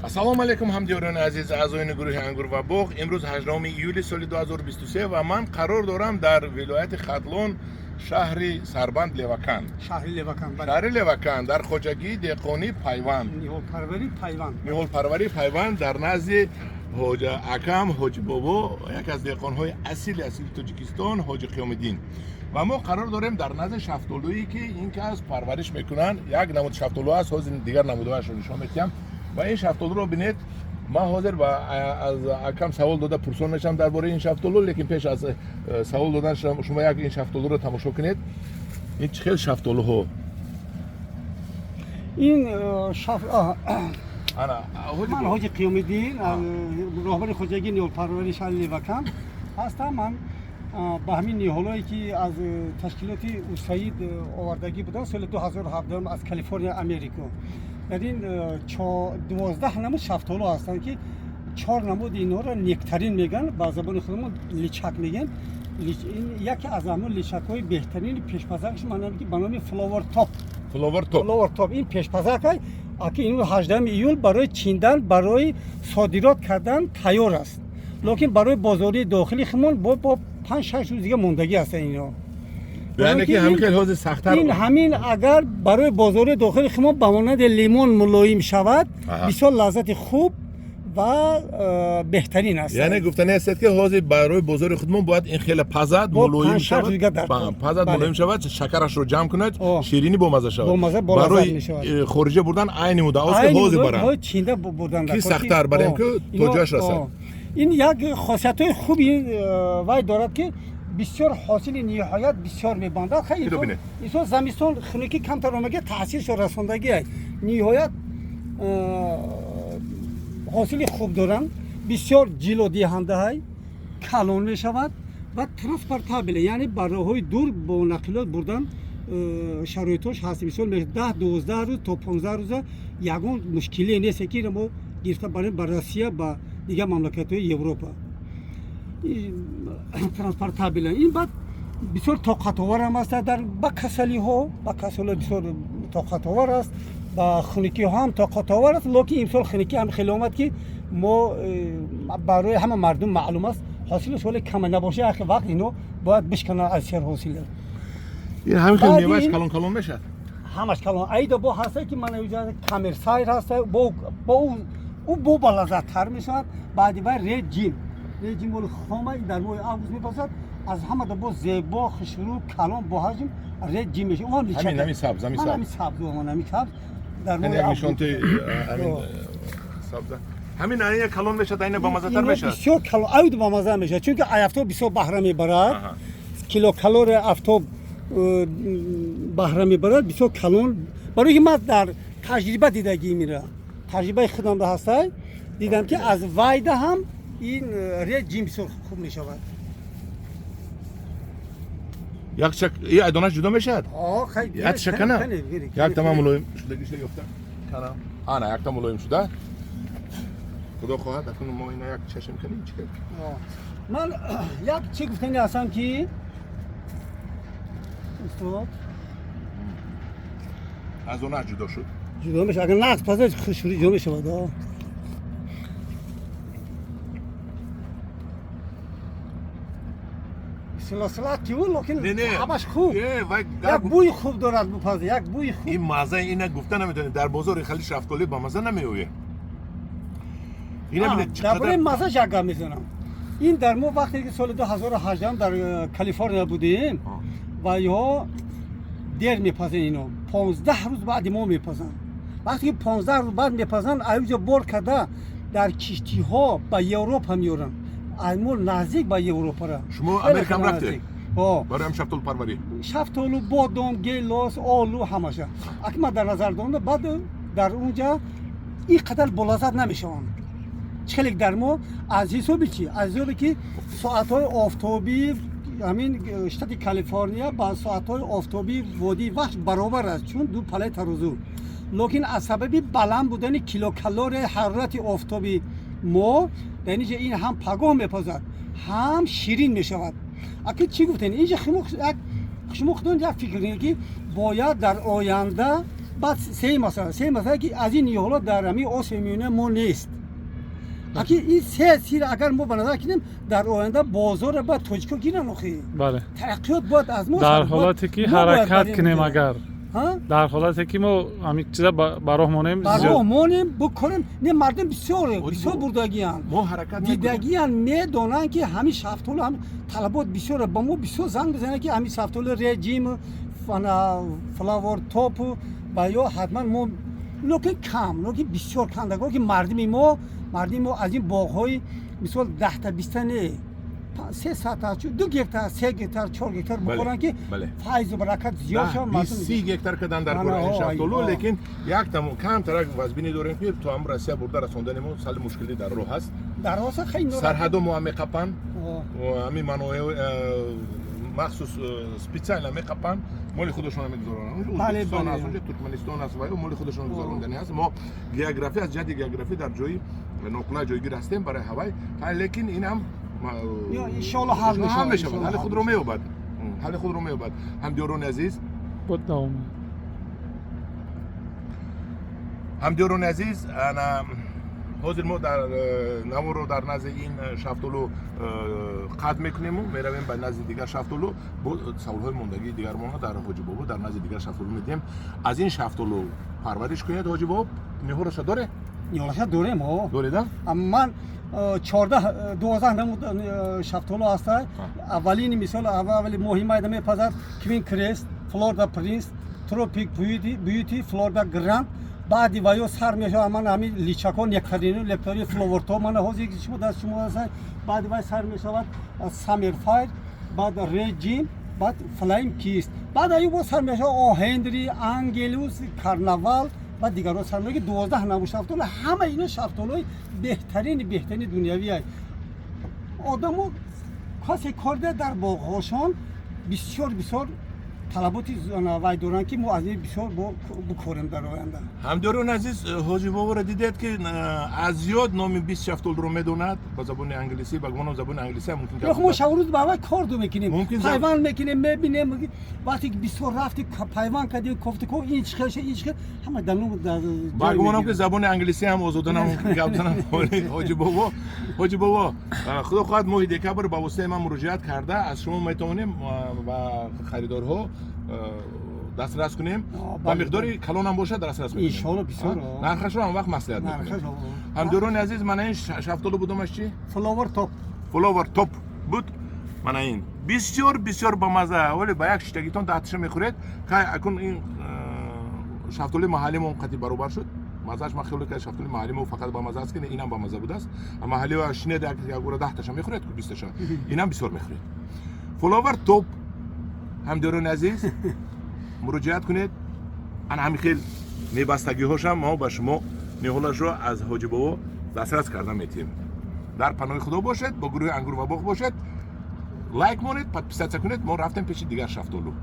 Ассалому алайкум, ҳамдиёрони азиз, аъзоёни гурӯҳи Ангур ва боғ. Имрӯз 18 июли соли 2023 ва ман қарор дорам дар вилояти Хатлон, шаҳри Сарбанд, Леваканд. Шаҳри Леваканд, бале. Шаҳри Леваканд, дар хоҷагии деҳқонии Пайванд. Ниҳолпарварии Пайванд. Ниҳолпарварии Пайванд, дар назди ҳоҷа акам, ҳоҷи бобо, яке аз деҳқонҳои асили асили Тоҷикистон, ҳоҷи Қиёмиддин. Ва мо қарор дорем дар назди шафтолӯе, ки ин кас парвариш мекунанд. Як намуд шафтолӯ аст, ҳозир дигар намудҳояшро нишон медиҳам. Ва ин шафтолӯро бинед. Ман ҳозир аз акам савол дода пурсон мешавам дар бораи ин шафтолӯ, лекин пеш аз савол додан шумо як ин шафтолӯро тамошо кунед. Ин чӣ хел шафтолӯҳо? Ин Ана. Ман ҳоҷи Қиёмиддин, роҳбари хоҷагии ниҳолпарварии шаҳри Леваканд ҳастам. Ман ба ҳамин ниҳолое, ки аз ташкилоти УСАИД овардагӣ буданд соли 2017 аз Калифорния, Америко, дар ин 12 намуд шафтолу ҳастанд, ки чор намуди инҳоро нектарин мегӯянд, ба забони худамон личак мегӯянд. Ин яке аз ҳамон личакҳои беҳтарини пешпазакш, ки ба номи Фловер Топ. Фловер Топ. Фловер Топ, ин пешпазак, аки ин 18 июл барои чиндан, барои содирот кардан тайёр аст, лекин барои бозории дохили худмон бо 5-6 рӯз дига мондагӣ ҳастанд инҳо. Яъне ки ҳамин хел ҳозир сахттар. Ин ҳамин агар барои бозори дохили худмон ба монанди лимон мулоим шавад, бисёр лаззати хуб ва беҳтарин аст. Яъне гуфтани ҳастед, ки ҳозир барои бозори худмон бояд ин хеле пазад, мулоим шавад, пазад, мулоим шавад, шакарашро ҷамъ кунад, ширинӣ бомаза шавад. Барои хориҷа бурдан айни муддаост, ки ҳозир баранд. Чинда бурдан. Ки сахттар барем, ки то ҷояш расад. Ин як хосиятҳои хуби вай дорад, ки бисёр ҳосили ниҳоят бисёр мебандад. Инсон замистон хунукӣ камтар омага, таъсиршо расондагӣ. Ниҳоят ҳосили хуб доранд, бисёр ҷилодиҳандаҳай, калон мешавад ва транспортабеле, яъне ба роҳҳои дур бо нақлиёт бурдан шароитош ҳаст. Мисол, 10-12 рӯз то 15 рӯза ягон мушкиле нест, ки мо гирифта барем ба Россия, ба дигар мамлакатҳои Европа. Транспортабеле ин, баъд бисёр тоқатоварам аст дар ба касалиҳо, ба касалиҳо бисёр тоқатовар аст, ба хунукиҳо ҳам тоқатовар аст. Лекин имсол хунукӣ ҳам хеле омад, ки мо барои ҳама мардум маълум аст, ҳосилаш вале кама набошад, яке вақт ино бояд бишкананд аз сер ҳосила. Ин ҳамин хел мевааш калон калон мешавад. Ҳамаш калон. Айда бо ҳаста, ки мана камерсайр ҳаста, бо ӯ бо балаззаттар мешавад. Баъди вай реджим. Реджим воли хома дар моҳи август мепасад, аз ҳамада бо зебо, хушрӯ, калон, бо ҳаҷм реджим мешавад. Ӯ ҳам ҳамин ҳамин сабз, ҳамин сабз. Ҳамин сабз, ҳамин сабз. Дар моҳи як нишонти ҳамин сабза. Ҳамин айна калон мешавад, айна бамаззатар мешавад. Бисёр калон, айд бамазза мешавад, чунки афтоб бисёр баҳра мебарад. Килокалория афтоб баҳра мебарад, бисёр калон. Барои ки ман дар таҷриба дидагӣ мира, таҷрибаи худам ҳастай, дидам, ки аз вайда ҳам ин реджим бисёр хуб мешавад. Як чак и айдонаш ҷудо мешавад? Як шакана. Як тама мулоим шудагиша ёфта. Кана. Ана, якта мулоим шуда. Худо хоҳад, акнун мо ина як чашм кунем, чӣ кардем? Ман як чӣ гуфтани ҳастам, ки устод. Аз онаш ҷудо шуд. Ҷудо мешавад, агар нағз пазад, хушрӯ ҷудо мешавад. Силосилат киву, лекин ҳамаш хуб, як бӯи хуб дорад, бупаза, як бӯи хуб. Ин маззаи ина гуфта наметавонед, дар бозори хали шафтолӣ ба мазза намеояд. Дар бораи маззаш як гап мезанам. Ин дар мо вақте ки соли 2018 дар Калифорния будем, ва иҳо дер мепазанд, ино 15 рӯз баъди мо мепазанд. Вақте ки 15 рӯз баъд мепазанд, аюҷа бор карда дар киштиҳо ба Европа меоранд, аз мо наздик ба Европара. Шумо Америкам рафтед барои ҳам шафтолупарварӣ? Шафтолу, бодом, гелос, олу, ҳамаша. Аки ман дар назар дорам, баъд дар унҷа ин қадар болаззат намешаванд, чӣ хеле дар мо. Аз ҳисоби чӣ? Аз ҳисоби ки соатҳои офтобӣ ҳамин штати Калифорния ба соатҳои офтобии водии Вахш баробар аст, чун ду палаи тарозу. Лекин аз сабаби баланд будани килокалорияи ҳарорати офтоби мо дар инҷа, ин ҳам пагоҳ мепазад, ҳам ширин мешавад. Аки чӣ гуфтем, инҷа шумо худон як фикр кунед, ки бояд дар оянда Баъд се масъала, се масъала, ки аз ин ниҳоло дар ҳамин Осиёи Миёна мо нест. Аки ин се сир агар мо ба назар кинем, дар оянда бозорро бояд тоҷико гиранд охи. Бале. Тараққиёт бояд аз мо дар шавад, ҳолате ки мо бояд ҳаракат бар ин кунем гирем. Агар Ҳа? Дар ҳолате ки мо ҳамин чиза ба роҳ монем. Бар зиёд роҳ монем, бикунем. Не, мардум бисёр Оди бисёр бурдагиянд. Мо ҳаракат мекунем. Дидагиян, медонанд, ки ҳамин шафтолу ҳам талабот бисёр. Ба мо бисёр занг мезананд, ки ҳамин шафтолу режим ана Флавор Топ ва ё ҳатман мо, лекин кам, лекин бисёр кам даго, ки мардуми мо аз ин боғҳои мисол 10-та, 20-та не, 300-та, 2 гектар, 3 гектар, 4 гектар бикоранд, ки файзу баракат зиёд шавад мардум. 20-30 гектар кардан дар Ана, кора ин о, шафтолу. ай, о. Лекин як камтарак вазбинӣ дорем, ки то ҳам Россия бурда расондани мо сали мушкилӣ дар роҳ ҳаст. Дар роста хеле Сарҳадо мо ҳам меқапанд. О. Ҳамин маноеъ махсус специально меқапанд, моли худашонро мегузаронанд. Ӯзбекистон аст, онҷо Туркманистон аст ва ё моли худашонро гузарондани аст. Мо география, аз ҷиҳати географӣ дар ҷои ноқулай ҷойгир ҳастем барои ҳавай. Лекин ин ҳам Ё, иншоалло ҳал ҳал мешавад, мешавад, иншоалло ҳалли ҳал худро мешавад. меёбад, ҳалли худро меёбад. Ҳамдиёрони азиз, Буд давом. Ҳамдиёрони азиз, ана ҳозир мо дар наворо дар назди ин шафтолу қатъ мекунему меравем ба назди дигар шафтолу. Бо саволҳои мондагии дигармонро дар Ҳоҷи Бобо дар назди дигар шафтолу медиҳем. Аз ин шафтолу парвариш кунед. Ҳоҷи Бобо, ниҳолаша доре? Ниҳолаша дорем, ҳо. Дореда? Аммо ман 14, 12 намуд шафтолу ҳаста. Аввалини мисол, аввали моҳи майда мепазад: Квин Крест, Флорида Принс, Тропик Бьюти, Флорида Гранд. Баъди ваё сар мешавад ман ҳамин личако, нектарину, нектари Фловорто, мана ҳозир шумо даст шумо ҳаста. Баъди вай сар мешавад Саммер Файр, баъд Реджим, баъд Флайм Кист, баъд аю боз сар мешавад О Хенри, Ангелус, Карнавал ва дигарро сар мешавад. 12 намуд шафтолу, ҳама ино шафтолуи беҳтарини беҳтарини дунявӣ аст. Одамо касе корда дар боғҳошон бисёр бисёр талаботи вай доранд, ки мо аз ин бисёр бикорем дар оянда. Ҳамдиёрони азиз, Ҳоҷи Боборо дидед, ки аз ёд номи 20 шафтолуро медонад ба забони англисӣ. Ба гумонам, забони англисӣ ҳам мумкин Ё мо шабурӯз ба вай кор ду мекунем. Мумкин Пайванд мекунем, мебинем. Вақте ки бисёр рафти, пайванд кардем, кофтуков, ин чӣ хел ин чӣ хел, ҳама дар ном дар Ба ҷой гумонам, ки мегирад. забони англисӣ ҳам озодона мумкин гап занам. Ҳоҷи Бобо, Ҳоҷи Бобо, худо хоҳад, моҳи декабр ба воситаи ман муроҷиат карда аз шумо метавонем ба харидорҳо дастрас кунем. Ба миқдори калонам бошад, дастрас мекунем. Иншоалло, бисёр, о. Нархашро ҳам вақт маслиҳат Нархаш, мекунем. о. Ҳамдиёрони азиз, мана ин шафтолу будумаш чӣ? Фловер Топ. Фловер Топ буд. Мана ин бисёр бисёр бамаза, вале ба як шиштагитон 10-таша мехӯред. Хай, акун ин шафтоли маҳаллимон қати баробар шуд мазааш. Ман хеле ки шафтоли маҳалли мо фақат бамаза аст, ки инам бамаза будааст. Маҳалли шинед, як бора 10-таша мехӯред, ку 20-таша, инам бисёр мехӯред. Фловер Топ. Ҳамдиёрони азиз, муроҷиат кунед. Ана ҳамин хел мебастагиҳошам мо ба шумо ниҳолашро аз Ҳоҷи Бобо дастрас карда метиҳем. Дар паноҳи Худо бошед, бо гурӯҳи Ангур ва боғ бошед. Лайк монед, подписаться кунед. Мо рафтем пеши дигар шафтолу.